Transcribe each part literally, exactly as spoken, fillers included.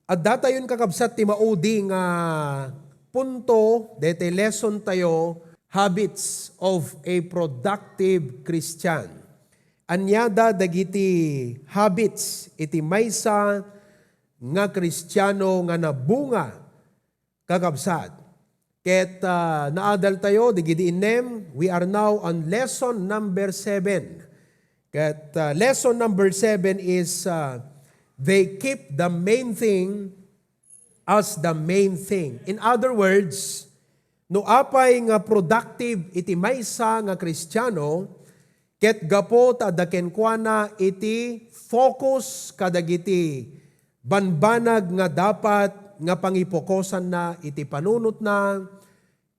Adda tayon, kakabsat, ti maudi nga punto daytoy lesson tayo, habits of a productive Christian. Ania da dagiti habits iti maysa nga Kristiano nga nabunga, kakabsat? Ket, ah, naadal tayo, dagiti innem, we are now on lesson number seven. Ket, ah, lesson number seven is, ah, they keep the main thing as the main thing. In other words, no apay nga productive iti maysa nga Kristiano, ket gapu ta adda kenkuana iti focus kadagiti banbanag nga dapat nga pangipokusanna iti panunotna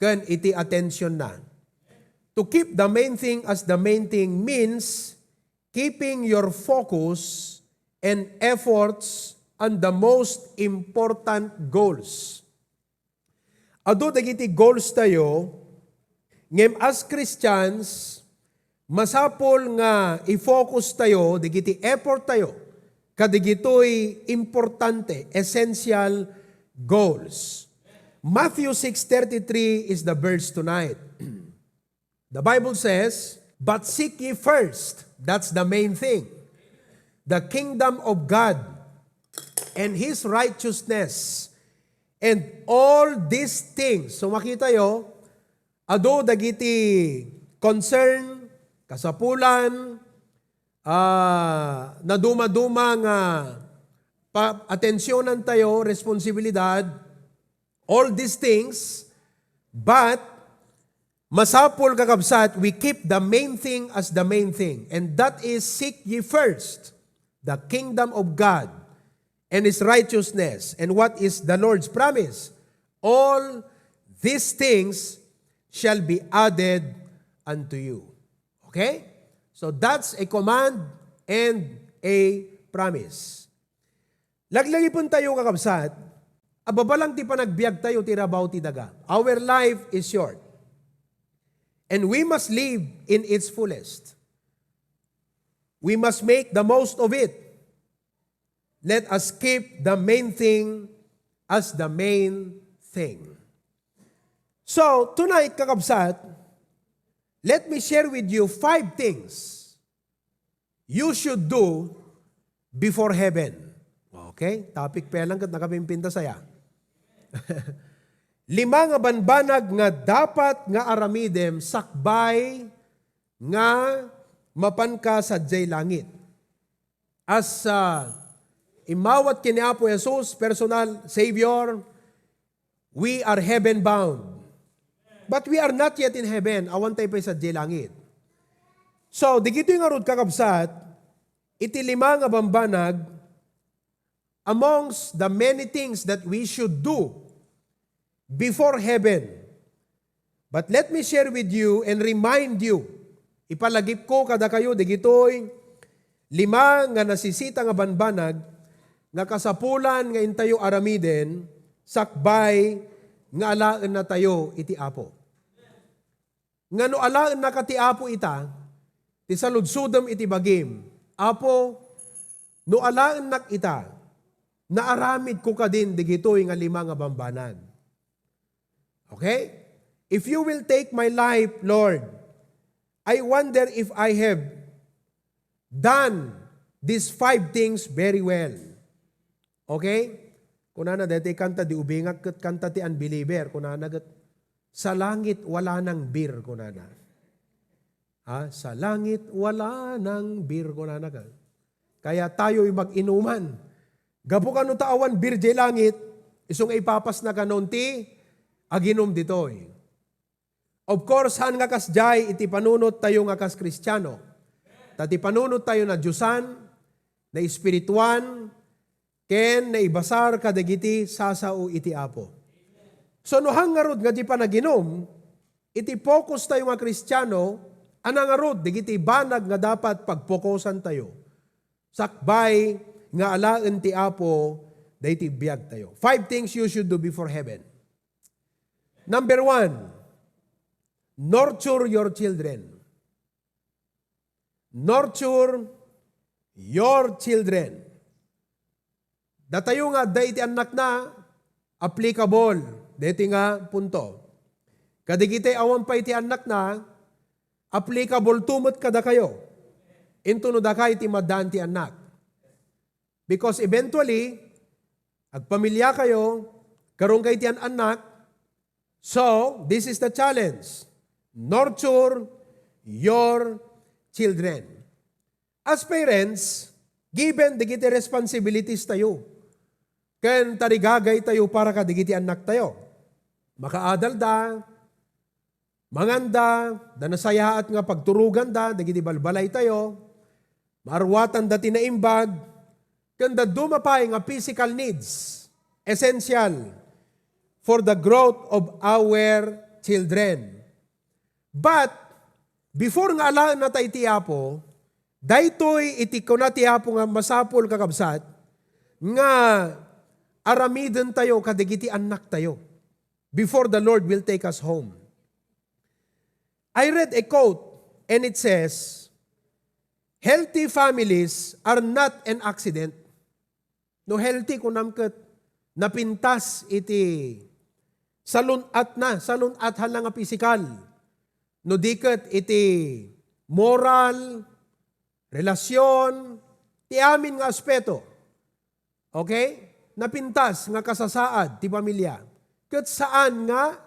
ken iti atensionna. To keep the main thing as the main thing means keeping your focus and efforts on the most important goals. Adu dagiti goals tayo, ngem as Christians, masapul nga i-focus tayo dagiti effort tayo kadagitoy importante, essential goals. Matthew six thirty-three is the verse tonight. The Bible says, "But seek ye first," that's the main thing, "the kingdom of God and his righteousness, and all these things." So, makita yo, adu dagiti concern, kasapulan, ah, nadumaduma nga pa-, atensionan tayo, responsibilidad, all these things, but masapul, kakabsat, we keep the main thing as the main thing, and that is, "Seek ye first the kingdom of God and his righteousness." And what is the Lord's promise? "All these things shall be added unto you." Okay? So that's a command and a promise. Laglagipen tayo, kakabsat, a babalang ti panagbiag tayo ti rabaw ti daga. Our life is short. And we must live in its fullest. We must make the most of it. Let us keep the main thing as the main thing. So, tonight, kakabsat, let me share with you five things you should do before heaven. Okay? Topic pa lang ket nakapimpintas aya. Lima nga banbanag nga dapat nga aramidem sakbay nga mapanka sadiay langit. As, ah, immawat ken ni Apo Jesus, personal Savior, we are heaven bound. But we are not yet in heaven. Awan tayo pay sadiay langit. So, dagitoy ngarud, kakabsat, iti lima nga bambanag amongst the many things that we should do before heaven. But let me share with you and remind you, ipalagipko kadakayo dagitoy lima nga nasisita nga banbanag nga kasapulan nga intayo aramiden sakbay nga alaennatayo iti Apo. Nga no alaennaka ti Apo ita, ti saludsodem iti bagim, "Apo, no alaennak ita, naaramidko kadin dagitoy nga lima nga bambanag?" Okay? "If you will take my life, Lord, I wonder if I have done these five things very well." Okay? Kunana, daytoy kanta, di ubingak ket kanta ti unbeliever. Kunana ket, "Sa langit wala nang beer," kunana. Ha? "Sa langit wala nang beer," kunana ka. Kaya tayo'y mag-inuman. Gapu kano ta awan beer diay langit, isu nga ipapasna kanon ti aginum ditoy. Of course, saan nga kasdiay iti panunot tayo nga kas Kristiano. Ta ti panunot tayo nadiosan, naespirituan, ken naibasar kadagiti sasao iti Apo. So, no han ngarud nga di panaginum, iti focus tayo nga Kristiano, ania ngarud dagiti banag nga dapat pagpokusan tayo sakbay nga alaen ti Apo daytoy biag tayo. Five things you should do before heaven. Number one, nurture your children. Nurture your children. Datayo nga adda iti annakna, applicable daytoy nga punto. Kadagiti awan pay iti annakna, applicable to met kadakayo. Intono dakayo ti maddaan ti annak. Because eventually, agpamiliakayo, karon kay ti an-annak. So, this is the challenge. Nurture your children. As parents, given dagiti responsibilities tayo, ken tarigagay tayo para kadagiti annak tayo. Makaadal da, manganda, da nasayaat nga pagturogan da, dagiti balbalay tayo, maarwatan da ti naimbag, ken dadduma pay nga physical needs, essential for the growth of our children. But, before nga alaenna tay ti Apo, daytoy iti kuna ti Apo nga masapul, kakabsat, nga aramiden tayo kadagiti annak tayo before the Lord will take us home. I read a quote and it says, "Healthy families are not an accident." No healthy, kunam ket napintas iti salun-atna, salun-at hala nga pisikal. No di ket iti moral, relasyon, ti amin nga aspeto. Okay? Napintas nga kasasaad ti pamilya. Ket saan nga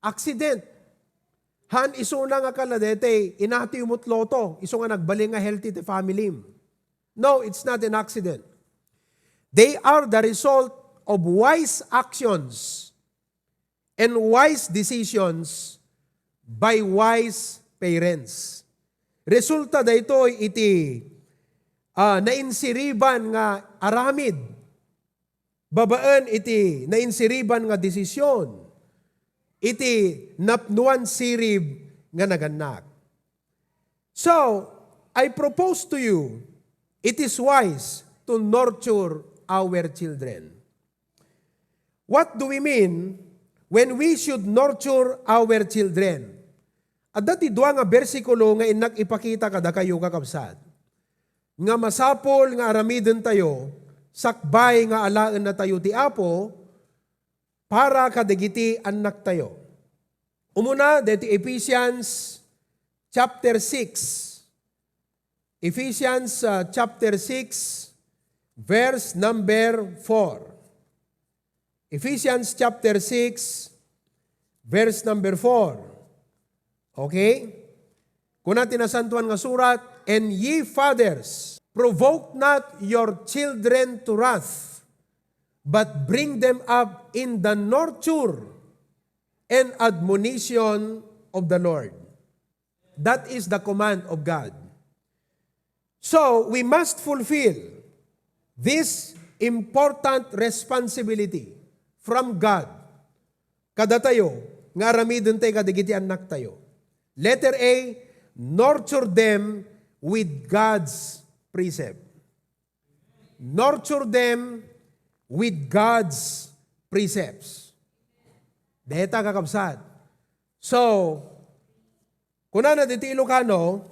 accident. Han isuna nga kala daytoy, inatiw met loto, isu nga nagbalin nga healthy ti family. No, it's not an accident. They are the result of wise actions and wise decisions by wise parents. Resulta daytoy iti, ah, nainsiriban nga aramid babaen iti nainsiriban nga desisyon iti napnoan sirib nga nagannak. So, I propose to you, it is wise to nurture our children. What do we mean when we should nurture our children? Adda ti dua nga bersikulo nga innak ipakita kadakayo, kakabsat, nga masapul nga aramiden tayo sakbay nga alaenna tayo ti Apo para kadagiti annak tayo. Umuna, deti Ephesians chapter six. Ephesians, uh, chapter six, verse number four. Ephesians chapter six, verse number four. Okay? Kuna ti Nasantoan nga Surat, "And ye fathers, provoke not your children to wrath, but bring them up in the nurture and admonition of the Lord." That is the command of God. So, we must fulfill this important responsibility from God kadatayo nga aramiden tayo kadagiti annak tayo. Letter A, nurture them with God's precept. Nurture them with God's precepts. Deta, kakabsat. So, kunana diti Ilocano,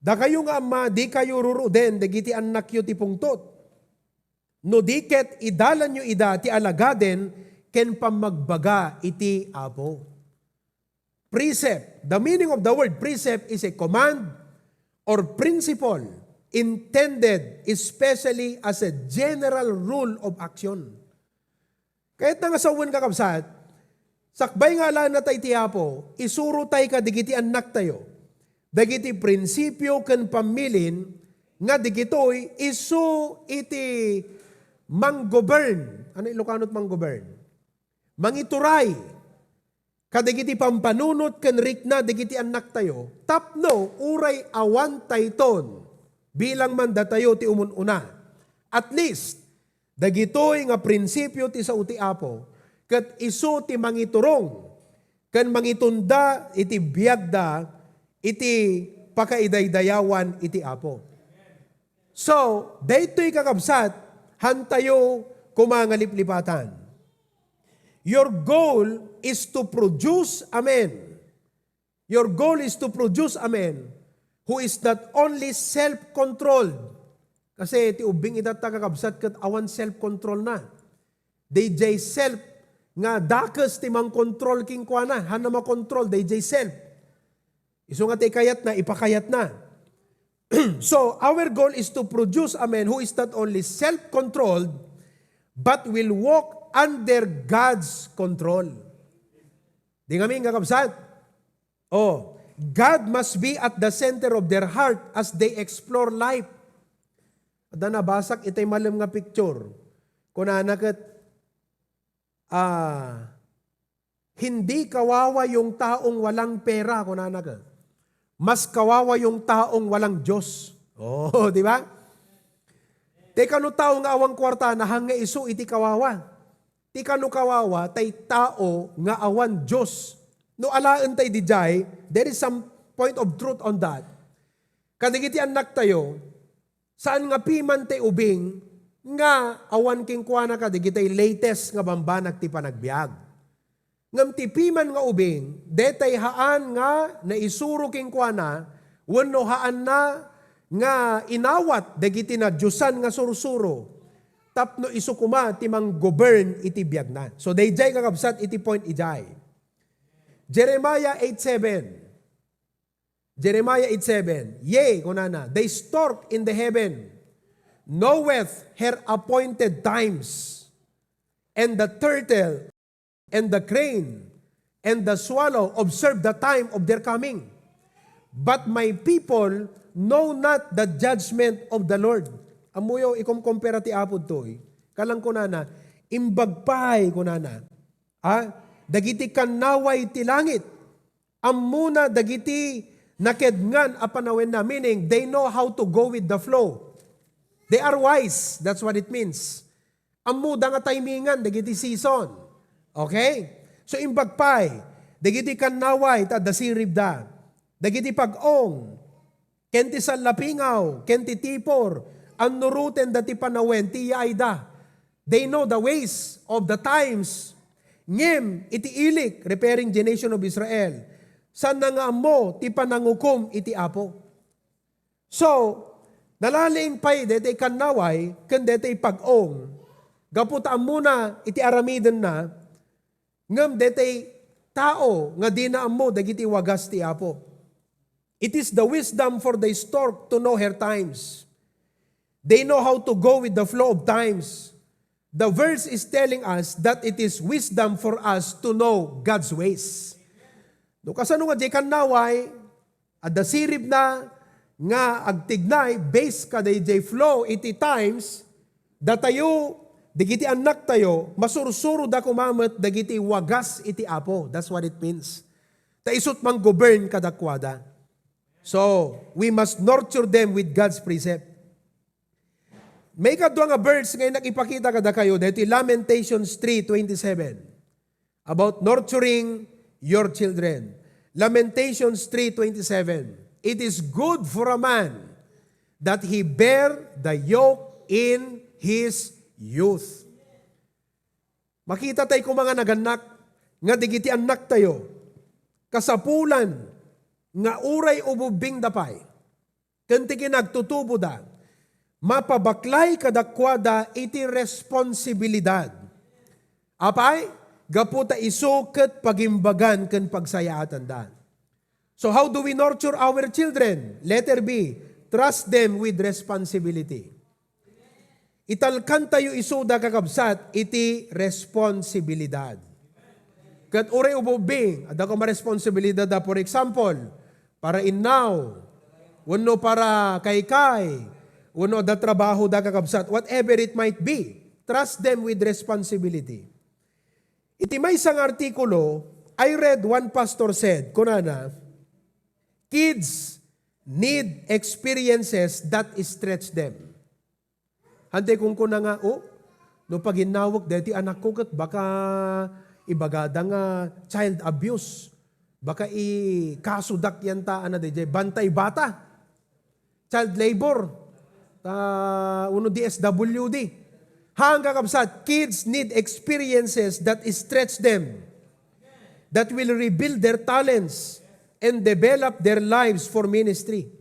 "Dakayo nga amma, dikayo ruruden dagiti annakyo ti pungtot. No di ket idalanyo ida ti alagaden ken pammagbaga iti Apo." Precept. The meaning of the word precept is a command or principle intended especially as a general rule of action. Kayatna nga sawen, kakabsat, sakbay nga alaenna tay ti Apo, isuro tay kadagiti annak tayo dagiti prinsipyo ken pammilin nga dagitoy isu iti manggovern. Ano Ilocano ti manggovern? Mangituray kadagiti pampanunot ken rikna dagiti annak tayo, tapno uray awan tayton bilang mandatayo ti umun-una. At least, dagitoy nga prinsipyo ti sao ti Apo, ket isu ti mangiturong ken mangitunda iti biagda iti pakaidaydayawan iti Apo. So, daytoy, kakabsat, hantayo koma nga liplipatan. Your goal is to produce a man. Your goal is to produce a man who is not only self-controlled, Kasi ti ubbing itatta, kakabsat, ket awan self-control na. Dayjay self nga dakes ti mangkontrol kenkuana. Haanna makontrol dayjay self. Isu nga ti kayatna, ipakayatna. So, our goal is to produce a man who is not only self-controlled, but will walk under God's control. Di ngamin, kakabsat? Oh, God must be at the center of their heart as they explore life. Adda nabasak itay malem nga picture. Kunana ket, ah, "Hindi kawawa yung taong walang pera," kunana ket. "Mas kawawa yung taong walang Diyos." Oh, di ba? Ti kano tao nga awan kuarta, nahang nga isu iti kawawa. Ti kano kawawa, tay tao nga awan Diyos. No alaen tay dijay, there is some point of truth on that. Kadagiti annaktayo, saan nga piman ti ubing nga awan kenkuana kadagiti latest nga bambanag ti panagbiag. Ngem ti piman nga ubing, detay haan nga naisuro kenkuana wenno haanna nga inawat dagiti nadiosan nga sursuro tapno isu koma ti manggovern iti biagna. So, dayjay, kakabsat, iti point idiay. Jeremiah eight seven. Jeremiah eight seven, "Yea," kunana, "the stork in the heaven knoweth her appointed times, and the turtle, and the crane, and the swallow observe the time of their coming. But my people know not the judgment of the Lord." Ammoyo, ikomkompara ti Apo ditoy. Kalang kunana, "Imbag pay," kunana, ah, "dagiti kannaway ti langit." Ammona dagiti nakedngan a panawenna, meaning they know how to go with the flow. They are wise. That's what it means. Ammoda nga timingan dagiti season. Okay? So, imbag pay, dagiti kannaway, ta adda siribda. Dagiti pag-ong, ken ti sallapingaw, ken ti tipor, annurotenda ti panawen ti yaayda. They know the ways of the times. Ngem iti ilik, referring the nation of Israel, saanna nga ammo ti panangukom iti Apo. So, nalaing pay daytoy kannaway ken daytoy pag-ong, gapu ta ammona iti aramidenna, ngem daytoy tao nga dina ammo dagiti wagas ti Apo. It is the wisdom for the stork to know her times. They know how to go with the flow of times. The verse is telling us that it is wisdom for us to know God's ways. No kasano nga diay kannaway, adda siribna nga agtignay based kadaydiay flow iti times, datayo, dagiti annaktayo, masursuroda koma met dagiti wagas iti Apo. That's what it means. Ta isut' manggovern kadakuada. So, we must nurture them with God's precept. Maikadua nga verse nga innak ipakita kadakayo, daytoy Lamentations three twenty-seven, about nurturing your children. Lamentations three twenty-seven, "It is good for a man that he bear the yoke in his youth." Makita tay koma nga nagannak nga dagiti annaktayo, kasapulan nga uray ububbingda pay, ken ti kinagtutuboda, mapabaklay kadakuada iti responsibilidad. Apay, gapu ta isu ket pagimbagan ken pagsayaatanda. So how do we nurture our children? Letter B, trust them with responsibility. Italkantayo isuda, kakabsat, iti responsibilidad. Ket uray ububbing, adda koma responsibilidad da, for example, para innaw, wenno para kaykay, wenno adda trabahoda, kakabsat, whatever it might be, trust them with responsibility. Iti maysa nga artikulo, I read one pastor said, kunana, "Kids need experiences that stretch them." Hantay kunkuna nga, "Oh, no paginnawek daytoy anakko ket baka ibagada nga child abuse, baka ikasodak yan ta, ano, daydiay, bantay bata, child labor, ta, uno D S W D." Haan, kakabsat, kids need experiences that stretch them, that will rebuild their talents and develop their lives for ministry.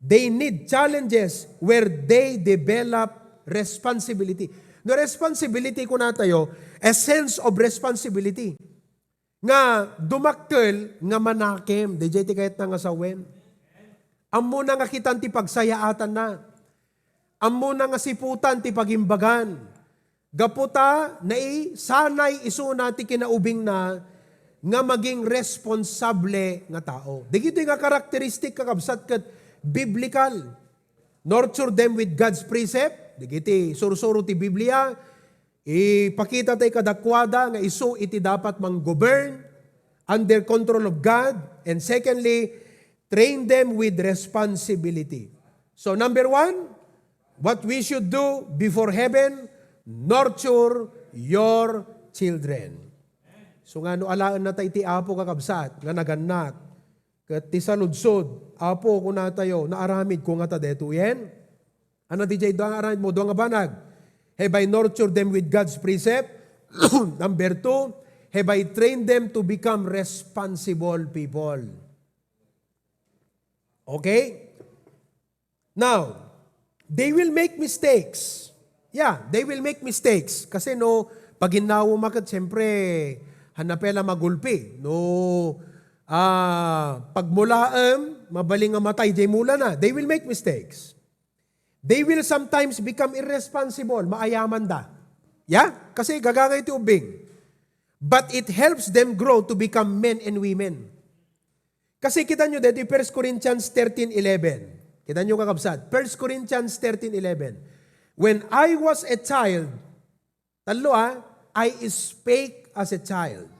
They need challenges where they develop responsibility. No responsibility, kuna tayo, a sense of responsibility. Nga dumakkel nga manakem, diay ti kayatna nga sawen. Ammona nga kitan ti pagsayaatanna. Ammona nga siputan ti pagimbagan. Gapu ta naisanay isuna ti kinaubingna nga maging responsable nga tao. Dagitoy nga karakteristik, kakabsat, ket biblical. Nurture them with God's precept. Dagiti sursuro ti Biblia, ipakita tayo kadakuada nga isu iti dapat manggovern under control of God. And secondly, train them with responsibility. So number one, what we should do before heaven, nurture your children. So nga no alaenna tayo iti Apo, kakabsat, nga nagannak, ket ti saludsod, Apo, kuna tayo, naaramidko ngata daytoyen? Ano ti dua nga aramidmo, dua nga banag? Have I nurtured them with God's precept? Number two, have I trained them to become responsible people? Okay? Now, they will make mistakes. Yeah, they will make mistakes. Kasi no, paginnawem ket, siyempre, hanna pay la magulpi. No, ah, pagmulaem, mabalin nga matay, diay mulana. They will make mistakes. They will sometimes become irresponsible. Maayamanda. Yeah? Kasi gagangay ti ubing. But it helps them grow to become men and women. Kasi kita nyo dito, First Corinthians thirteen eleven. Kita nyo, kakabsat, First Corinthians thirteen eleven. "When I was a child," tallo, ah, "I spake as a child."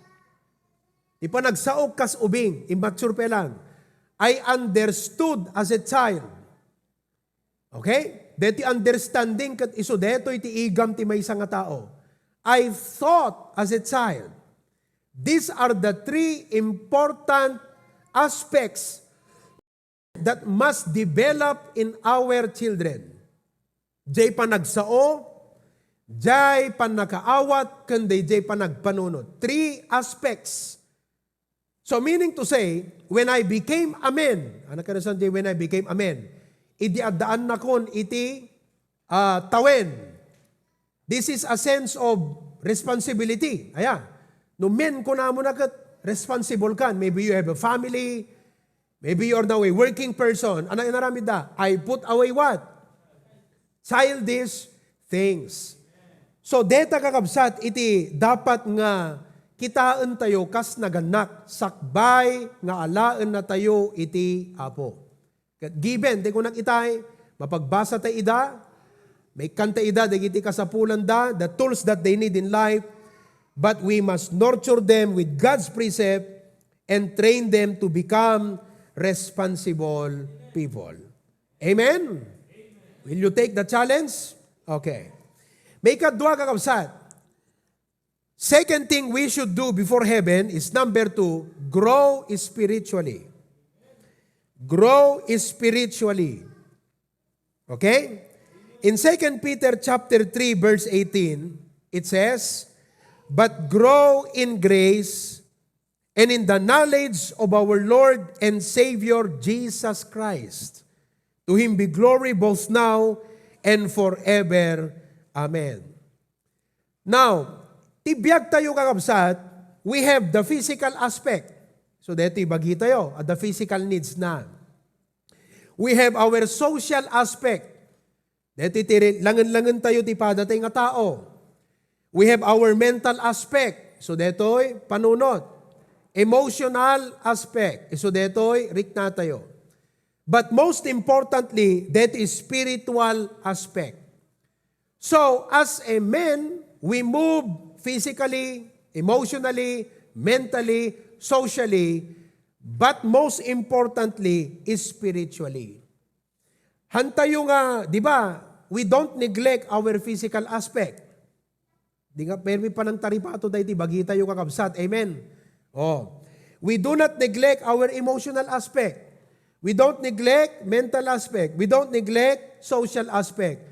Di pa nagsaok kas ubing, immature pa lang. "I understood as a child." Okay? Deti understanding ket isu detoy ti igam ti maysa nga tao. "I thought as a child." These are the three important aspects that must develop in our children. Jay panagsao, jay pannakaawat, ken dayjay panagpanunot. Three aspects. So meaning to say, when I became a man, ano ka na, when I became a man, idi addaannakon iti, ah, tawen. This is a sense of responsibility. Aya, no men kunamon na ket responsible kan. Maybe you have a family, maybe you are now a working person. Ano inaramid da? I put away what? Childish things. So, deta, kakabsat, iti dapat nga kitaen tayo kas nagannak, sakbay nga alaen natayo iti Apo. Ket given, ti kunak itay, mapagbasa ta ida, maikkan ta ida, dagiti kasapulanda, the tools that they need in life, but we must nurture them with God's precept and train them to become responsible people. Amen? Will you take the challenge? Okay. May kadua, kakabsat. Second thing we should do before heaven is, number two, grow spiritually. Grow spiritually. Okay? In Second Peter chapter three, verse eighteen, it says, "But grow in grace and in the knowledge of our Lord and Savior Jesus Christ. To Him be glory both now and forever. Amen." Now, ti biag tayo, kakabsat, we have the physical aspect. So, deti bagi tayo, ah, the physical needs na. We have our social aspect. Deti ti ri-, langen-langen tayo ti padatay nga tao. We have our mental aspect. So, detoy panunot. Emotional aspect. So, detoy rikna tayo. But most importantly, that is spiritual aspect. So, as a man, we move physically, emotionally, mentally, socially, but most importantly, spiritually. Hantayo nga, di ba, we don't neglect our physical aspect. Di nga permi panangtaripato daydi bagitayo, kakabsat. Amen. Oh. We do not neglect our emotional aspect. We don't neglect mental aspect. We don't neglect social aspect.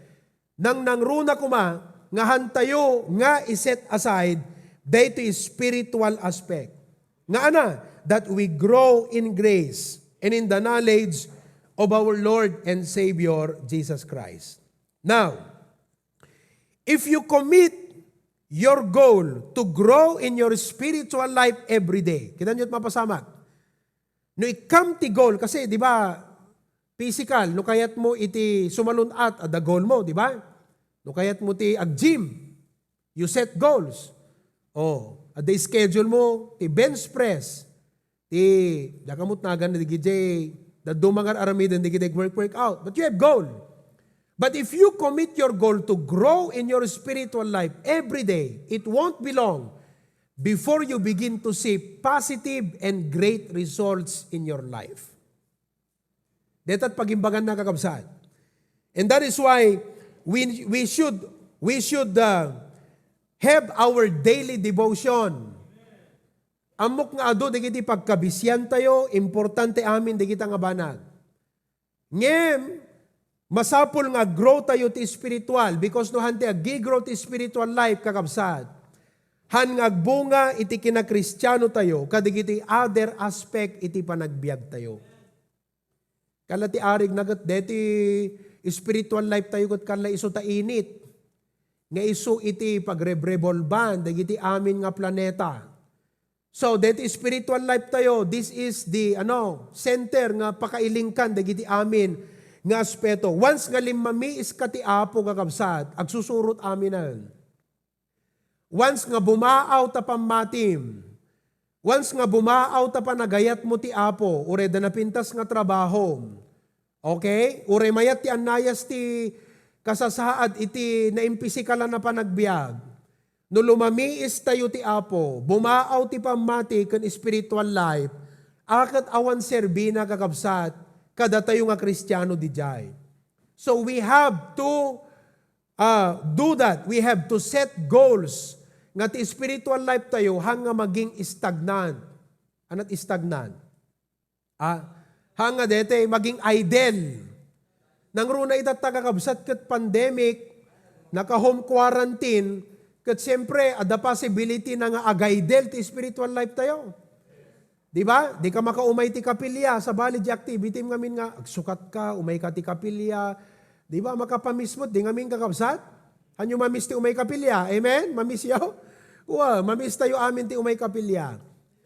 Nangnangruna koma nga hantayo nga i-set aside daytoy spiritual aspect. Nga ana, that we grow in grace and in the knowledge of our Lord and Savior Jesus Christ. Now, if you commit your goal to grow in your spiritual life every day, kita niyo mapasamak. No ikam ti goal, kasi di ba, physical, no kayat mo iti sumalun-at, adda goal mo, di ba? No kayat mo ti ag-gym, you set goals. Oh, adda schedule mo, ti bench press, ti, diak ammo nagan dagiti, dadduma nga aramiden dagiti work, workout. But you have goal. But if you commit your goal to grow in your spiritual life every day, it won't be long before you begin to see positive and great results in your life. Deta ti pagimbaganna, kakabsat. And that is why we, we should, we should uh, have our daily devotion. Ammok nga adu dagiti pagkabisiantayo, importante amin dagita nga banag. Ngem, masapul nga ag-grow tayo ti spiritual, because no han ti ag-grow ti spiritual life, kakabsat, han nga agbunga iti kinakristiano tayo, kadagiti other aspect iti panagbiag tayo. Kala ti arigna ket deti spiritual life tayo ket kala isu ta init. Nga isu iti pagrebrebolban dagiti amin nga planeta. So, deti spiritual life tayo, this is the, ano, center nga pakailingkan dagiti amin nga aspeto. Once nga limmamiis ka ti Apo, kakabsat, agsusurot aminen. Once nga bumaaw ta pammatim, once nga bumaaw ta panagayat mo ti Apo, uray da napintas nga trabaho, okay? Uray mayat ti annayas ti kasasaad iti naimpisikal a panagbiag. No lumamiis tayo ti Apo, bumaaw ti pammati ken spiritual life, a ket awan serbina, kakabsat, kadatayo nga Kristiano didiay. So we have to uh, do that. We have to set goals nga ti spiritual life tayo, han nga maging stagnant. Anat stagnant? Ah, han nga dete, maging idle. Nangruna ita ta, kakabsat, ket pandemic, naka-home quarantine, ket siyempre, adda possibility na nga ag-idle ti spiritual life tayo. Di ba? Di ka makaumay ti kapilya, sabali di activity ngamin nga, agsukat ka, umay ka ti kapilya. Di ba? Makapamismot, di ngamin, kakabsat? Hanyo mamis ti umay kapilya? Amen? Mamis yo? Wa, mamis tayo amin ti umay kapilya.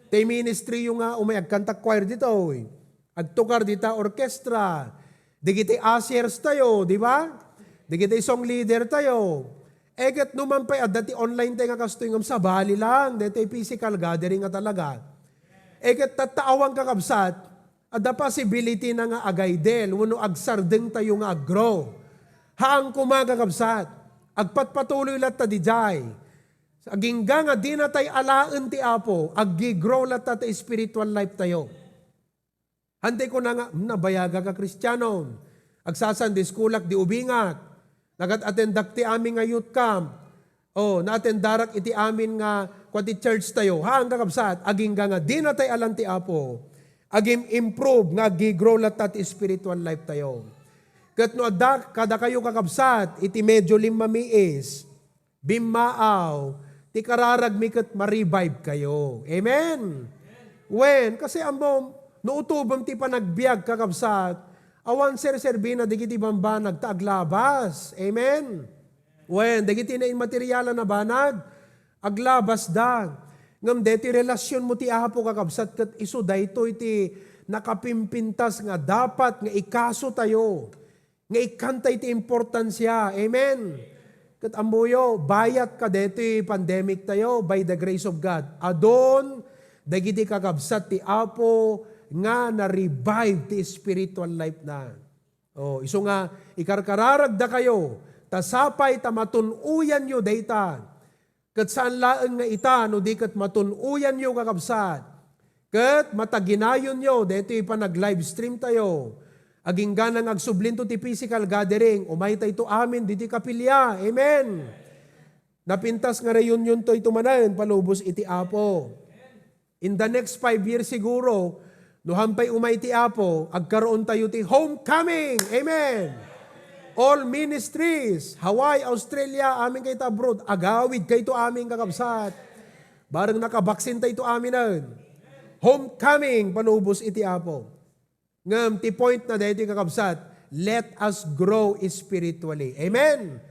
Ti ministry yo nga umay agkanta choir ditoy. Agtukar dita orkestra. Dagiti ushers tayo, di ba? Dagiti song leader tayo. E ket no man pay adda ti online tayo nga kastoy ngem sabali lang, daytoy physical gathering nga talaga. E ket tatta awan, kakabsat, adda possibility na nga ag-idle wenno agsardeng tayo nga ag-grow. Haan koma, kakabsat, agpatpatuloy latta didiay. Agingga nga dina tay alaen ti Apo, ag-grow latta ti spiritual life tayo. Hantay kuna nga, "Hmm, nabayagak a Kristiano. Agsa-Sunday schoolak di ubingak. Nagat-attendak ti amin nga youth camp. O, na-attendarak iti amin nga kuan ti church tayo." Haan, kakabsat, agingga nga dina tay alan ti Apo, agim-improve nga ag-grow latta ti spiritual life tayo. Ket no adda kadakayo, kakabsat, iti medyo limmamiis, bimmaaw ti kararagmi ket ma-revive kayo. Amen? Wen, kasi ammom, no utobem ti panagbiag, kakabsat, awan serserbina dagiti bambanag ta aglabas. Amen? Wen, dagiti nainmaterialan a banag, aglabasda. Ngem deti relasionmo ti Apo, kakabsat, ket isu daytoy ti nakapimpintas nga dapat nga ikaso tayo. Nga ikkanta iti importansia. Amen. Ket ammoyo, bayat kadeti pandemic tayo, by the grace of God, adun dagiti kakabsat ti Apo nga na-revive ti spiritual life na. O, isu nga ikarkararagda kayo, ta sapay ta matun-oyanyo dayta. Ket saan laeng nga ita, no di ket matun-oyanyo, kakabsat, ket mataginayonyo daytoy panag-livestream tayo. Aginggana nga agsublinto ti physical gathering, umaytayto amin ditoy kapilya. Amen. Napintas nga reunionto ito manen, palubos iti Apo. In the next five years siguro, no han pay umay ti Apo, agkaroon tayo ti homecoming. Amen. All ministries, Hawaii, Australia, amin kayto abroad, agawid kayto amin, kakabsat. Bareng nakabaksin tayo aminen. Homecoming, palubos iti Apo. Ngem ti point na daytoy, kakabsat, let us grow spiritually. Amen?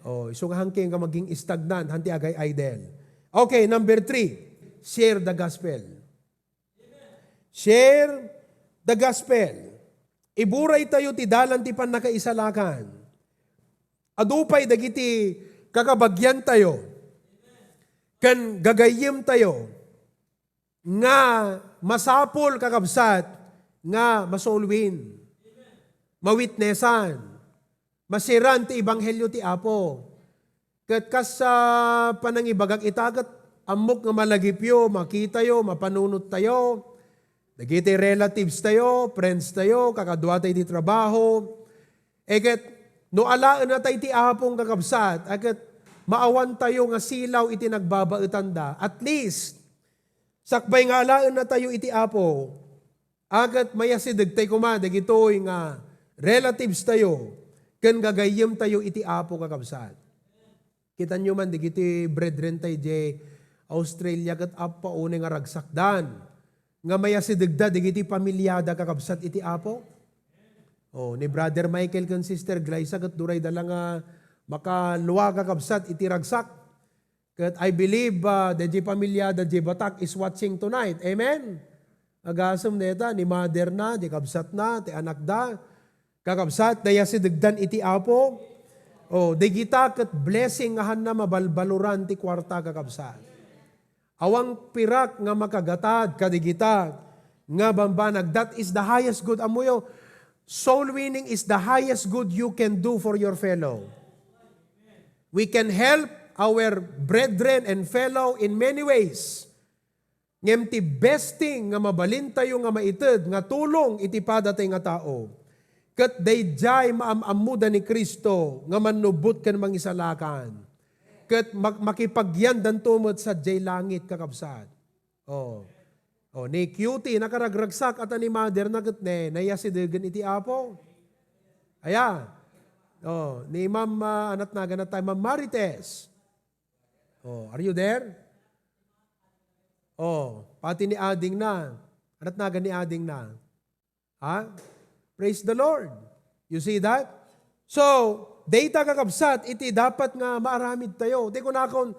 Oh, isu nga hangkin nga maging stagnant, hanti agay idle. Okay, number three, share the gospel. Share the gospel. Iburay tayo ti dalan ti pannakaisalakan. Adu pay dagiti kakabagian tayo ken gagayyem tayo nga masapul, kakabsat, nga ma-soul win, mawitnessan, masiran ti ebanghelio ti Apo. Ket kas, ah, panangibagak ita, ket ammok nga malagipyo, makitayo, mapanunottayo, dagiti relatives tayo, friends tayo, kakaduatayo iti trabaho. E ket, no alaenna tay ti Apo nga kakabsat, a ket maawan tayo nga silaw iti nagbabaetanda. At least, sakbay nga alaenna tayo iti Apo, a ket mayasideg tay koma dagitoy nga relatives tayo ken gagayyem tayo iti Apo, kakabsat. Kitanyo man, dagiti brethren tay idiay Australia ket appa unay nga ragsakdan nga mayasidegda dagiti pamiliada, kakabsat, iti Apo. Oh, ni Brother Michael ken Sister Glyza ket durayda la nga makalua, kakabsat, iti ragsak. Ket I believe, ah, daydiay pamiliada diay Batak is watching tonight. Amen? Agasem dayta, ni mother na, diay kabsat na, ti anak da. Kakabsat, nayasidegdan iti Apo. Oh, dagita ket blessing nga hanna mabalbaluran ti kuarta, kakabsat. Awan pirak nga makagatad kadagita nga bambanag. That is the highest good. Ammoyo, soul winning is the highest good you can do for your fellow. We can help our brethren and fellow in many ways. Ngem ti best thing nga mabalintayo nga maited nga tulong iti padatay nga tao, ket daydiay maam-ammoda ni Cristo nga mannubbot ken mangisalakan. Ket mak-, makipagyandanto met sadiay langit, kakabsat. Oh. Oh, ni Cutie, nakaragragsak, ata ni mother na ket ne, nayasidegen iti Apo. Aya. Oh, ni Ma'am, ah, anat nagan na tayo, Ma'am Marites. Oh, are you there? Oh, pati ni ading na. Anat nagan ni ading na. Ha? Praise the Lord. You see that? So, dayta, kakabsat, iti dapat nga maaramid tayo. Di ko nakon,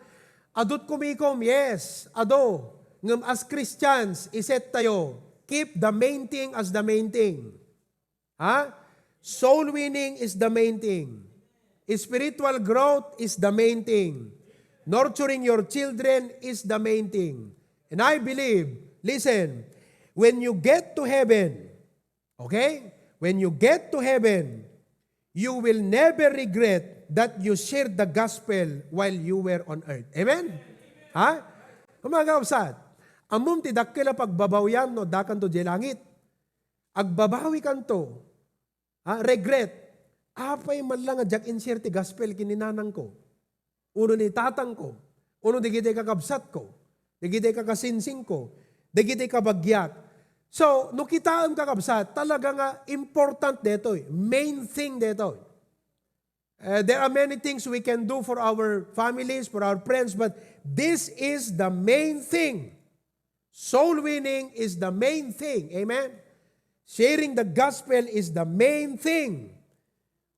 adut kumikom, yes, ado. Ngem as Christians, iset tayo. Keep the main thing as the main thing. Ha? Soul winning is the main thing. Spiritual growth is the main thing. Nurturing your children is the main thing. And I believe, listen, when you get to heaven, okay? When you get to heaven, you will never regret that you shared the gospel while you were on earth. Amen? Ha? Mga kaabsat, ammom ti dakkel a pagbabawian no addakanto diay langit. Agbabawikanto. Ha? Regret. Apay man lang nga diak in-share ti gospel ken ni nanangko, uno ni tatangko, uno dagiti kakabsatko, dagiti kakasinsinko, dagiti kabagiak. So, no kitaem, kakabsat, talaga nga important detoy, main thing detoy. Uh, there are many things we can do for our families, for our friends, but this is the main thing. Soul winning is the main thing. Amen? Sharing the gospel is the main thing.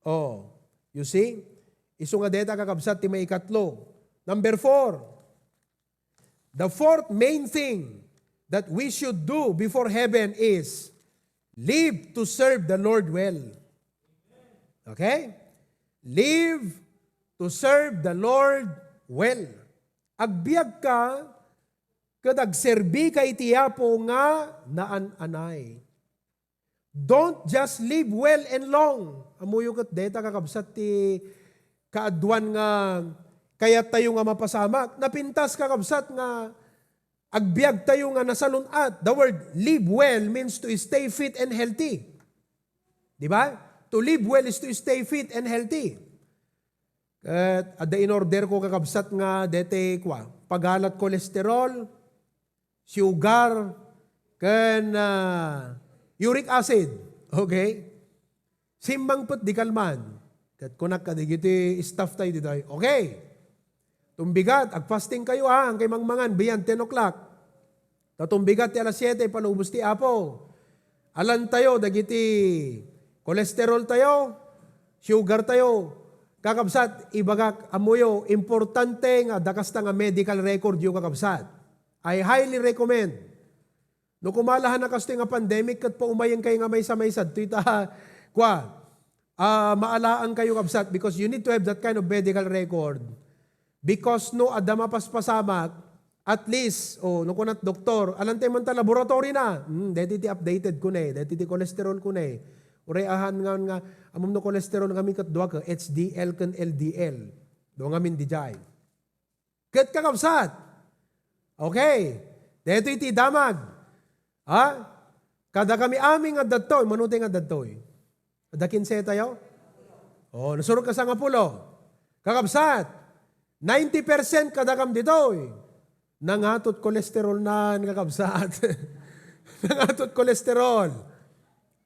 Oh, you see? Isu nga deta, kakabsat, ti maikatlo. Number four, the fourth main thing that we should do before heaven is live to serve the Lord well. Okay? Live to serve the Lord well. Agbiag ka ket agserbi ka iti Apo nga naan-anay. Don't just live well and long. Ammoyo ket deta, kakabsat, ti kaaduan nga kayat tayo nga mapasamak. Napintas, kakabsat, nga agbiag tayo nga nasalun-at. The word live well means to stay fit and healthy. Di ba? To live well is to stay fit and healthy. Ket adda in-order ko, kakabsat, nga dete kua, pagalat cholesterol, sugar, ken, ah, uric acid. Okay? Simmangpet di kalman. Ket kunak kadagiti staff tayo ditoy, "Okay. Tumbigat, agfasting kayo, ha. Ang kay mangmangan, beyond ten o'clock. Ta tumbigat ti alas siete, palubos ti Apo." Alantayo dagiti cholesterol tayo, sugar tayo. Kakabsat, ibagak, ammoyo, importante nga adda kasta nga medical record yo, kakabsat. I highly recommend. No kumalahan na kastoy nga pandemic, ket paumayen kayo nga maysa-maysa, ditoy ta, kwa, ah, maalaankayo, kabsat, because you need to have that kind of medical record. Because no adda mapaspasamak, at least, oh, no kunat doktor, alantay man ta laboratory na. Hmm, deti ti updated ko ne, deti ti cholesterol ko ne. Uray ahan nga, nga, amom no cholesterol ngamin ket dua ka, H D L ken L D L. Dua ngamin dijay. Ket kakabsat. Okay. Detoy ti damag. Ha? Kada kami amin nga dadtoy, manutay nga dadtoy. Adda kinse tayo? Oh, nasurok ka sangapulo. Kakabsat, ninety percent kada kam ditoy. Nangatot cholesterol nan, kakabsat. Nangatot cholesterol.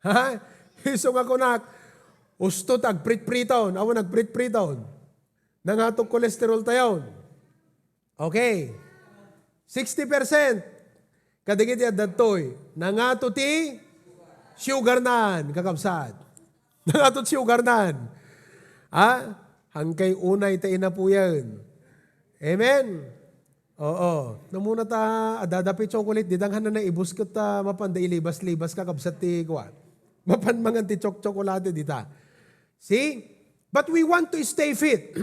Ha? Isu nga kunak, usto ta agpritpriton. Awan agpritpriton. Nangatot cholesterol tayo. Okay. Sixty percent. Kadagiti adda ditoy, nangato ti sugar nan, kakabsat. Nangato ti sugar nan. Ha? Hangkay unay ta inapuyen. Amen? Oo. Namuna ta, adda dapay chocolate, di danghan na naibus ket ta mapanda ilibas-libas, kakabsat ti kuan. Mapan mangan ti chok-, chocolate dita. See? But we want to stay fit.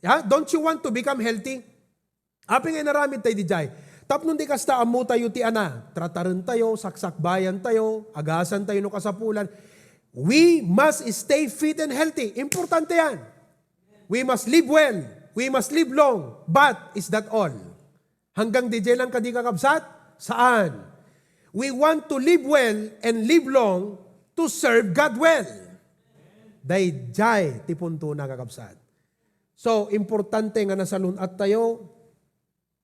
Ha? Don't you want to become healthy? Apay nga inaramid tayo dijay? Tapno di kasta, ammo tayo ti ana, trataren tayo, saksakbayan tayo, agasan tayo no kasapulan. We must stay fit and healthy. Importante yan. We must live well. We must live long. But is that all? Hanggang dijay lang kadi, kakabsat? Saan. We want to live well and live long to serve God well. Dayjay ti puntona, kakabsat. So, importante nga nasalun-at tayo.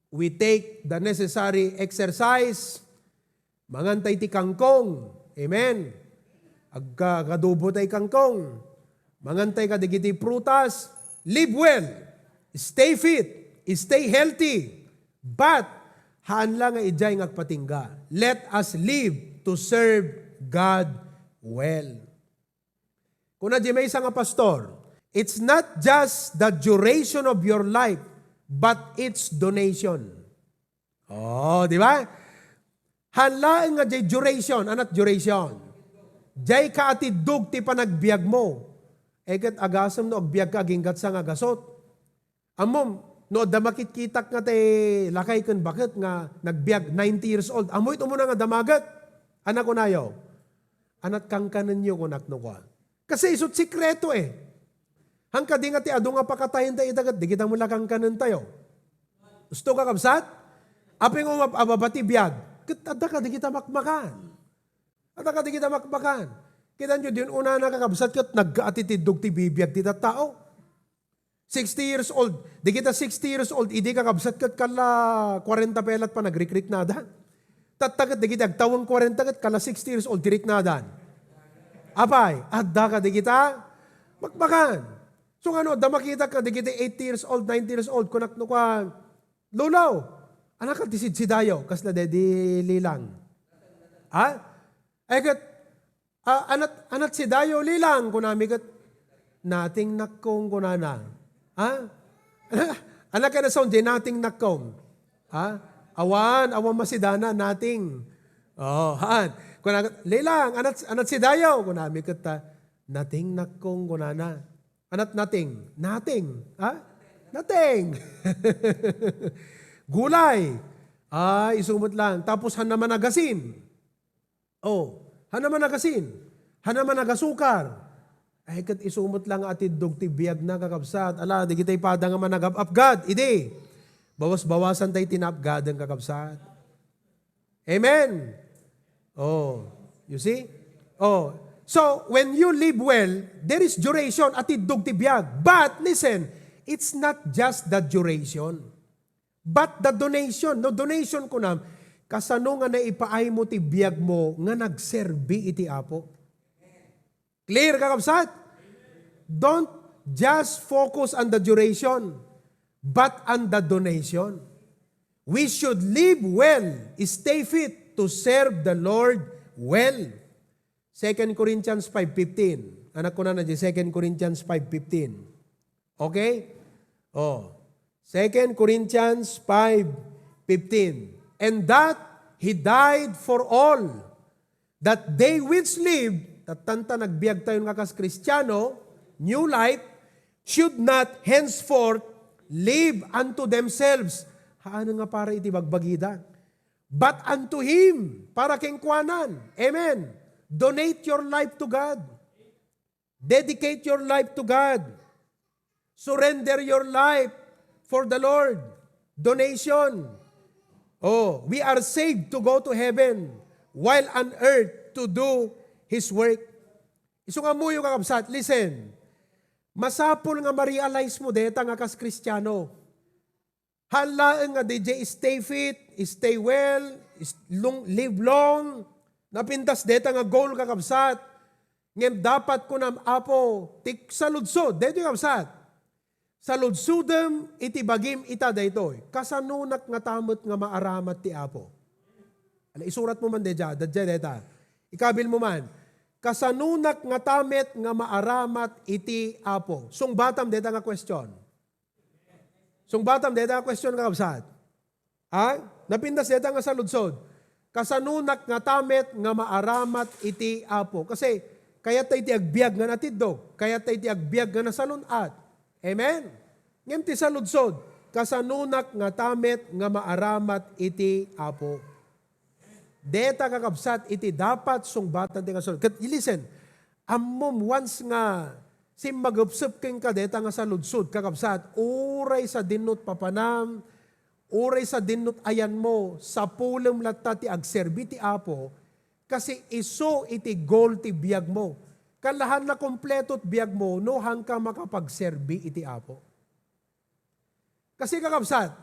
We take the necessary exercise. Mangan tay ti kangkong. Amen. Agka-, agadubo tay kangkong. Mangan tay kadagiti prutas. Live well. Stay fit. Stay healthy. But, haan la nga idiay nga agpatingga. Let us live to serve God well. Kuna di maysa nga pastor, "It's not just the duration of your life, but its donation." Oh, di ba? Haan laeng nga jay duration, anat duration. Jay kaatiddog ti panagbiag mo. Eh, ket agasem no agbiag ka aginggat sa nga gasot. Ammom, no adda makitkitak nga ti lakay ken baket nga nagbiag ninety years old, ammoy umuna nga damaget? Ania kunayo? Anat kankanenyo, kunak no kua. Kasi isut sikreto eh. Hangkadi nga ti adu nga pakatayen da ita ket di kita mula kankanen tayo. Usto, kakabsat? Apay nga umab-, ababa ti biag, ket adda kadi kita makmakan. Adda kadi kita makmakan. Kitanyo, di unana, kakabsat, ket nagkaatitiddog ti bibiag ti tattao. Sixty years old. Di kita sixty years old, idi, kakabsat, ket kala kwarenta pelat pa nagrikriknada. Tatta ket di kita agtawen kwarenta ket kala sixty years old ti riknadan. Apay, adda kadi kita makmakan. So, ngano, adda makita ka, di kita eighty years old, ninety years old, kunak no kuan, "Lolo, anaka ti sidsidayo?" Kasla dedi, Lilang? Ha? Ay, ket, "Ah, anat, anat sidayo, Lilang?" kunami ket, "Nothing, nakkong," kunana. Ha? Anaka na sound, di, "Nothing, nakkong." Ha? Awan, awan masidana, "Nothing." Oh, haan. Kuna, "Lilang, anat, anat sidayo?" kunami ket, ah, "Nothing, nakkong," kunana. Anat nothing? Nothing. Ha? Nothing. Gulay. Ay, isu met lang. Tapos, haan naman agasin. Oh, haan naman agasin. Haan naman agasukar. Ay, ket isu met lang nga atiddog ti biag na, kakabsat. Ala, di kitay pada nga managap-apgad. Idi, bawas-bawasan tay tinapgadan, kakabsat. Amen. Oh, you see? Oh, so when you live well, there is duration, atiddog ti biag. But listen, it's not just the duration, but the donation. No, donation kunam, kasano nga naipaay mo ti biag mo nga nagserbi iti Apo? Clear, kakabsat? Don't just focus on the duration, but on the donation. We should live well, stay fit to serve the Lord well. Second Corinthians five fifteen. Anak ko na na di Second Corinthians five fifteen. Okay? Oh. Second Corinthians five fifteen. And that he died for all, that they which live, tattanta nagbiag tayo nga kas Kristiano, new life, should not henceforth live unto themselves. Haan nga para iti bagbagida. But unto Him, para kenkuanan. Amen. Donate your life to God. Dedicate your life to God. Surrender your life for the Lord. Donation. Oh, we are saved to go to heaven while on earth to do His work. Isu nga ammoyo, kakabsat, listen. Masapul nga ma-realize mo deta nga kas Kristiano. Haan laeng nga D J stay fit, stay well, is-, long, live long. Napintas deta nga goal, kakabsat. Ngem dapat kunam, Apo, ti saludsod, daytoy, kabsat. Saludsodem iti bagim ita daytoy. Kasanonak ngata met nga maaramat ti Apo? Ala, isurat mo man dayta, dayta, dayta. Ikabil mo man. Kasanonak ngata met nga maaramat iti Apo? Sungbatam dayta nga question. Sungbatam dayta nga question, kakabsat. Ha? Napintas dayta nga saludsod. Kasanonak ngata met nga maaramat iti Apo? Kasi kayat ta iti agbiag nga natiddog, kayat ta iti agbiag nga nasalun-at. Amen? Ngem ti saludsod, kasanonak ngata met nga maaramat iti Apo? Deta, kakabsat, iti dapat sungbatan ti nga saludsod. Ket listen, ammom, once nga simmagepsep kenka deta nga saludsod, kakabsat, uray sadinno ti papanam, uray sadinno ti ayanmo, sapulem latta ti agserbi ti Apo, kasi isu iti goal ti biagmo. Kallahan na kompleto ti biagmo no haanka makapagserbi iti Apo. Kasi, kakabsat,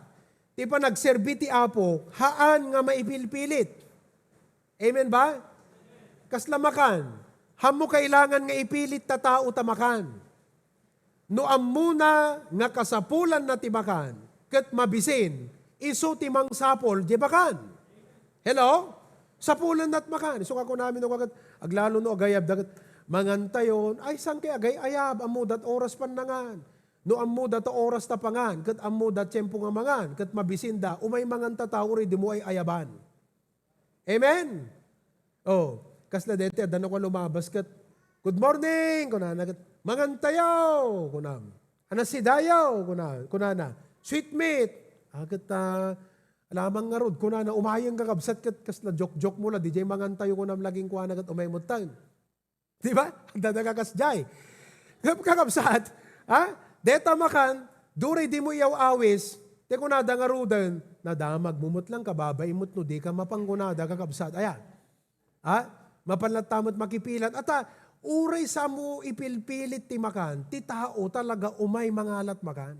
ti panagserbi ti Apo, haan nga maipilpilit. Amen ba? Kasla makan, haanmo kailangan nga ipilit ta tao ta makan. No ammona nga kasapulanna ti makan, ket mabisin, isu ti mangsapul diay makan. Hello? Sapulanna ti makan. Isu nga kunami no kaket, aglalo no agayab, daket, mangantayon, ay, saan kay agay-ayab, ammoda ti oras pannangan. No ammoda ti oras ta pangan, ket ammoda ti tiempo nga mangan, ket mabisinda, umay manganta tao uri dimo ay-ayaban. Amen? Oh, kasla deti, adda no lumabas ket, "Good morning," kunana ket, "Mangantayo," kunam. "Anasidayo," kuna-, kunana. "Sweet meat." Ah, ket, ah, alamang ngarud, kunana, umayeng, kakabsat, ket kasla joke-joke mo la, diay mangantayo, kunam, laging kuana ket umay muttang. Di ba? Adda dagiti kasdiay. Ngem, kakabsat, ha? Deta makan, uray dimo iyaw-awis, ti kunada ngaruden, nadamag mo met lang, kababain met no dika mapan kunada, kakabsat. Aya? Ha? Mapan latta met makipilat. Ata, uray saanmo ipilpilit ti makan, ti tao talaga umay mangalat makan.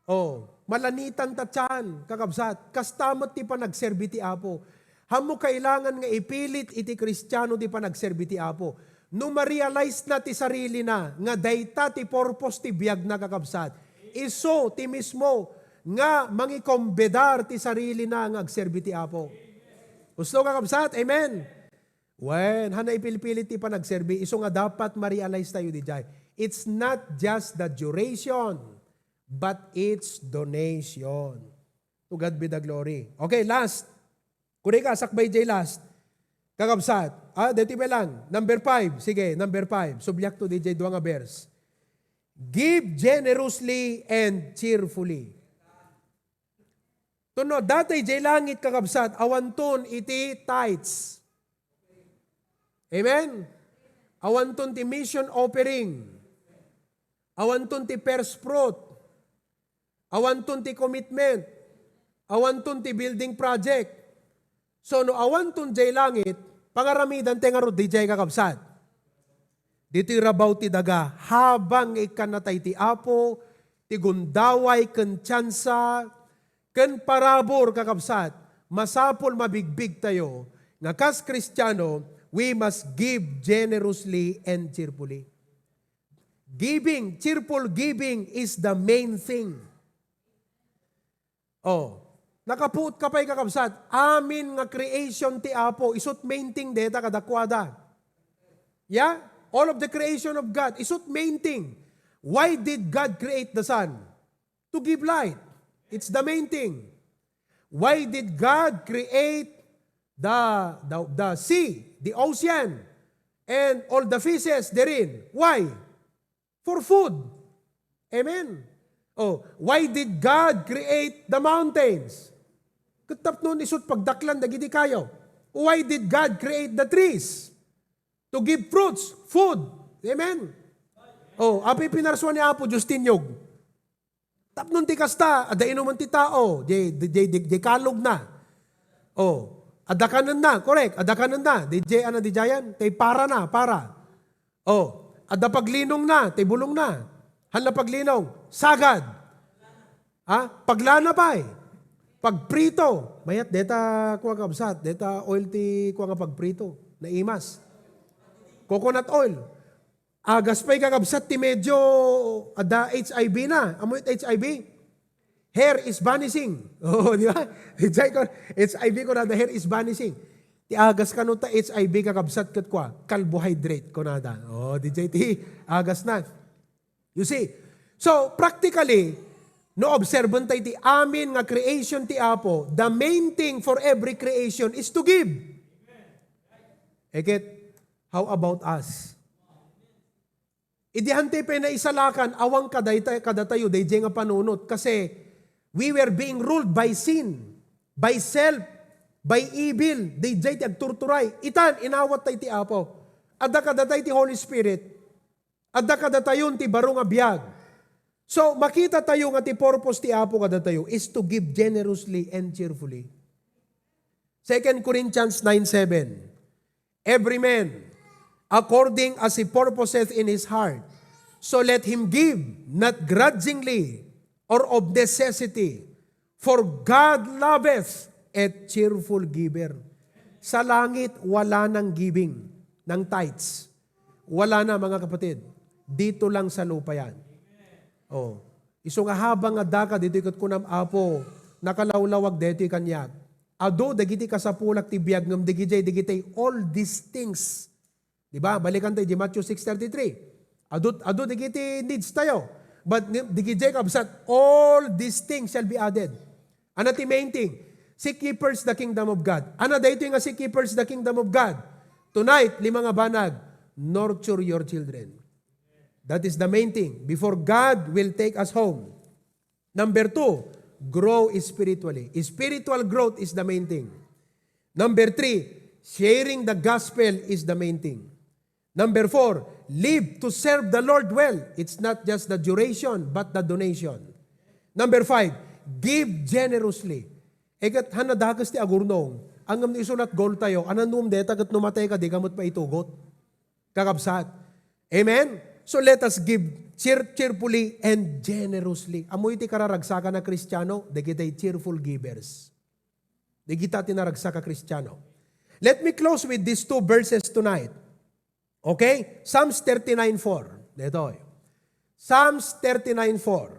Oh, malanitan ta tian, kakabsat. Kasta met ti panagserbi ti Apo. Haanmo kailangan nga ipilit iti Kristiano ti panagserbi ti Apo. No ma-realize na ti sarilina nga dayta ti purpose ti biagna, kakabsat, isu ti mismo nga mangikombidar ti sarilina nga agserbi ti Apo. Usto, kakabsat? Amen. Wen, haanna ipilpilit ti panagserbi, isu nga dapat ma-realize tayo diay. It's not just the duration, but its donation. To God be the glory. Okay, last. Kuray ka, sakbay jay last. Kakabsat. Ah, deti pa lang. Number five. Sige, number five. Subyak to diay dua nga verse. Give generously and cheerfully. Tapno adda tay jay langit, kakabsat, awanton iti tithes. Amen? Awanton ti mission offering. Awanton ti first fruit. Awanton ti commitment. Awanton ti building project. So, no awanton jay langit, pangaramidan tay ngarud diay, kakabsat. Ditoy rabaw ti daga, habang nga ikkanna tay ti Apo, ti gundaway ken tiansa, ken parabur, kakabsat, masapul mabigbig tayo nga kas Kristiano, we must give generously and cheerfully. Giving, cheerful giving is the main thing. Oh, Nakapuot ka pay, kakabsat. Amin nga creation ti Apo, isut' main thing deta kadakuada. Yeah? All of the creation of God, isut' main thing. Why did God create the sun? To give light. It's the main thing. Why did God create the, the, the sea, the ocean, and all the fishes therein? Why? For food. Amen. Oh, why did God create the mountains? Ket tapno isut' pagdaklan dagiti kayo. Why did God create the trees? To give fruits, food. Amen. Oh, apay pinarsuan ni Apo Dios ti inyog? Tapno ti kasta, adda inumen ti tao, di, di, di, di, di kalog na. Oh, adda kanen na, correct, adda kanen na. Di, di, ano, di, diyan? Tay para na, para. Oh, adda paglinong na, tay bulong na. Hala paglinong, sagad. Ha? Paglana pay. Pagprito. Mayat, deta, kua, kabsat, deta oil ti, kua, nga pagprito. Naimas. Coconut oil. Agas pay, kakabsat, ti medyo adda H I V na. Amoy H I V? Hair is vanishing. Oo, di ba? H I V ko, H I V ko na, the hair is vanishing. Ti agas kano ta H I V, kakabsat, ket kua, carbohydrate ko na da. Oh, di jay ti agas na. You see? So, practically, no obserban tayo ti amin nga creation ti Apo, the main thing for every creation is to give. Eket, how about us? Idi hantay pay naisalakan, awan kadayta-, kadatayo, dayjay nga panunot. Kasi, we were being ruled by sin, by self, by evil, dayjay ti agturturay. Itan, inawat tayo ti Apo. Adda kadatay ti Holy Spirit. Adda kadatayon ti baro nga biag. So, makita tayo nga ti purpose ti Apo kadatayo is to give generously and cheerfully. Second Corinthians nine seven, "Every man, according as he purposeth in his heart, so let him give, not grudgingly or of necessity, for God loveth a cheerful giver." Sa langit, wala nang giving, nang tithes. Wala na, mga kapatid. Dito lang sa lupa yan. Oh. Isu nga habang nga daka ditoy ket kunam, "Apo, nakalawlawag daytoy kaniak." Adu dagiti kasapulak ti biag ngem dagijay dagiti all these things. Di ba? Balikan tayo di Matthew six thirty-three. Adu, adu dagiti needs tayo. But ngem dagijay kabsat, "All these things shall be added." Ano ti main thing? Seek ye first the kingdom of God. Ano daytoy nga seek ye first the kingdom of God? Tonight, lima nga banag, nurture your children. That is the main thing. Before God will take us home. Number two, grow spiritually. Spiritual growth is the main thing. Number three, sharing the gospel is the main thing. Number four, live to serve the Lord well. It's not just the duration, but the donation. Number five, give generously. Iket, han nadakes ti agurnong. Ngem no isu lat goal tayo, ananum deta ket no matay ka, di ka met maitugot. Kakabsat. Amen? So let us give cheer-, cheerfully and generously. Ammoy ti kararagsakan a Kristiano, dagiti cheerful givers. Dagita ti naragsak a Kristiano. Let me close with these two verses tonight. Okay? Psalms thirty-nine four. Detoy. Psalms thirty-nine four.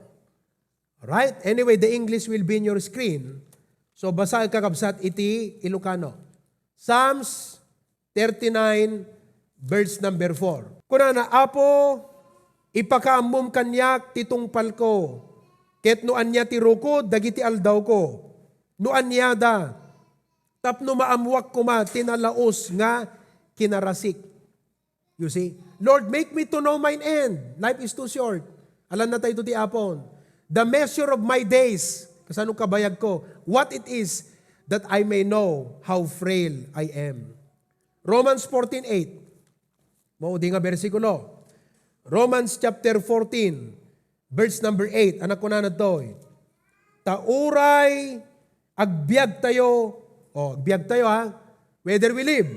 Right? Anyway, the English will be in your screen. So, basa, kakabsat, iti Ilocano. Psalms thirty-nine, verse number four. Kunana, "Apo, ipakaammom kaniak ti tungpalko, ket no ania ti rukod dagiti aldawko, no aniada, tapno maammoak koma ti nalaus nga kinarasik." You see? "Lord, make me to know mine end. Life is too short." Alanna tayo ti Apon. "The measure of my days." Kasano kabayag ko? "What it is, that I may know how frail I am." Romans fourteen eight. Maudi nga bersikulo. Romans chapter fourteen, verse number eight. Anak ko na nagtoy. Ta uray agbiag tayo, o, agbiag tayo, ha? Whether we live,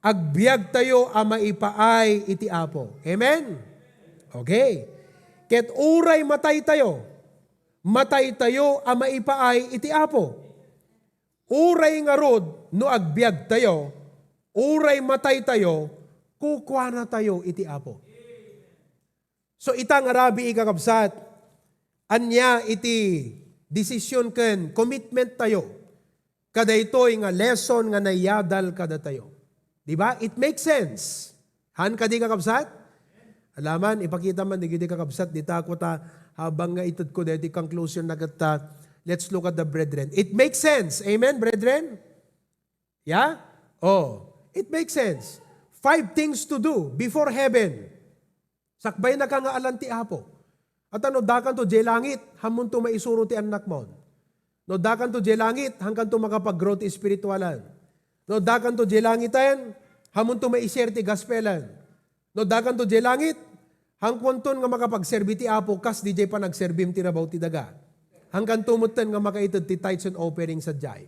agbiag tayo a maipaay iti Apo. Amen? Okay. Ket uray matay tayo, matay tayo a maipaay iti Apo. Uray ngarud no agbiag tayo, uray matay tayo, kukuana tayo iti Apo. So, ita nga rabii, kakabsat, ania iti desisyon ken commitment tayo kadaytoy nga lesson nga nayadal kadatayo. Di ba? It makes sense. Han kadi, kakabsat? Alaman, ipakita man digiti kakabsat dita, kuta, habang nga itedko daytoy conclusion na ketta, let's look at the brethren. It makes sense. Amen, brethren? Yeah? Oh, it makes sense. Five things to do before heaven. Sakbaynaka nga alan ti Apo. At no addakanto diay langit, hammonto maisuro ti annakmon. No addakanto diay langit, hankanto makapag-grow ti espiritualan. No addakanto diay langiten, hammonto maisir ti gaspelan. No addakanto diay langit, hankuanton nga makapagserbi ti Apo kas diay panagserbim ti rabaw ti daga. Hankanto metten nga makaited ti tithes and offering sadiay.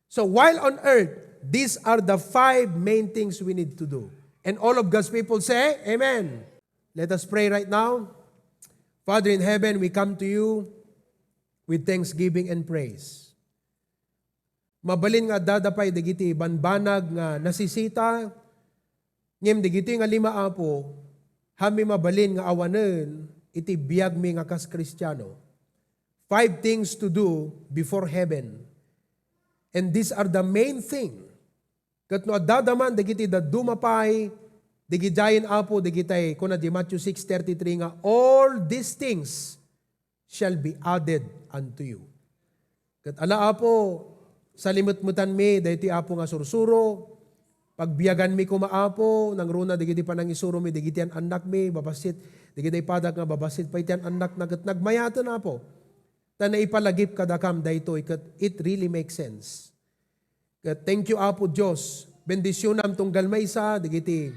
So while on earth, these are the five main things we need to do. And all of God's people say, "Amen." Let us pray right now. Father in heaven, we come to you with thanksgiving and praise. Mabalin nga adda pay dagiti banbanag nga nasisita, ngem dagiti nga lima, Apo, hammi mabalin nga awanen iti biagmi nga kas Kristiano. Five things to do before heaven. And these are the main thing. Ket no adda man dagiti dadduma pay, digidiayen, Apo, dagitay kuna di Matthew six thirty-three nga, "All these things shall be added unto you." Ket ala, Apo, salimetmetanmi daytoy, Apo, nga sursuro. Pagbiaganmi koma, Apo, nangruna dagiti panangisuromi dagiti an-annakmi, babassit dagiti padak nga babassit pay ti an-annakna, ket nagmayaten, Apo. Ta naipalagip kadakam daytoy, ket it really makes sense. Ket thank you, Apo Dios. Bendisyonam tunggal maysa dagiti,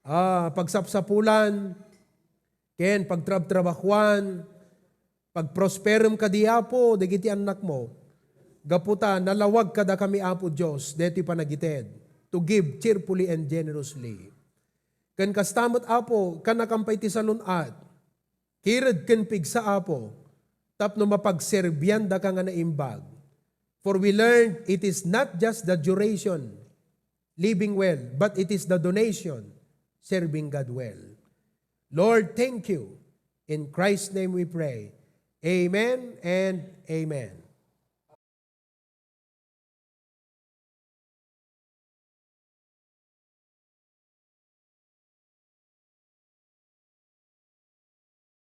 ah, pagsapsapulan, ken pagtrabtrabahuan, pagprosperem kadi, Apo, dagiti annakmo. Gapu ta nalawag kadakami, Apo Dios, daytoy panagited to give cheerfully and generously. Ken kasta met, Apo, kannakam pay ti salun-at. Kired ken pigsa, Apo, tapno mapagserbiandaka nga naimbag. For we learned it is not just the duration, living well, but it is the donation, serving God well. Lord, thank you. In Christ's name we pray. Amen and amen.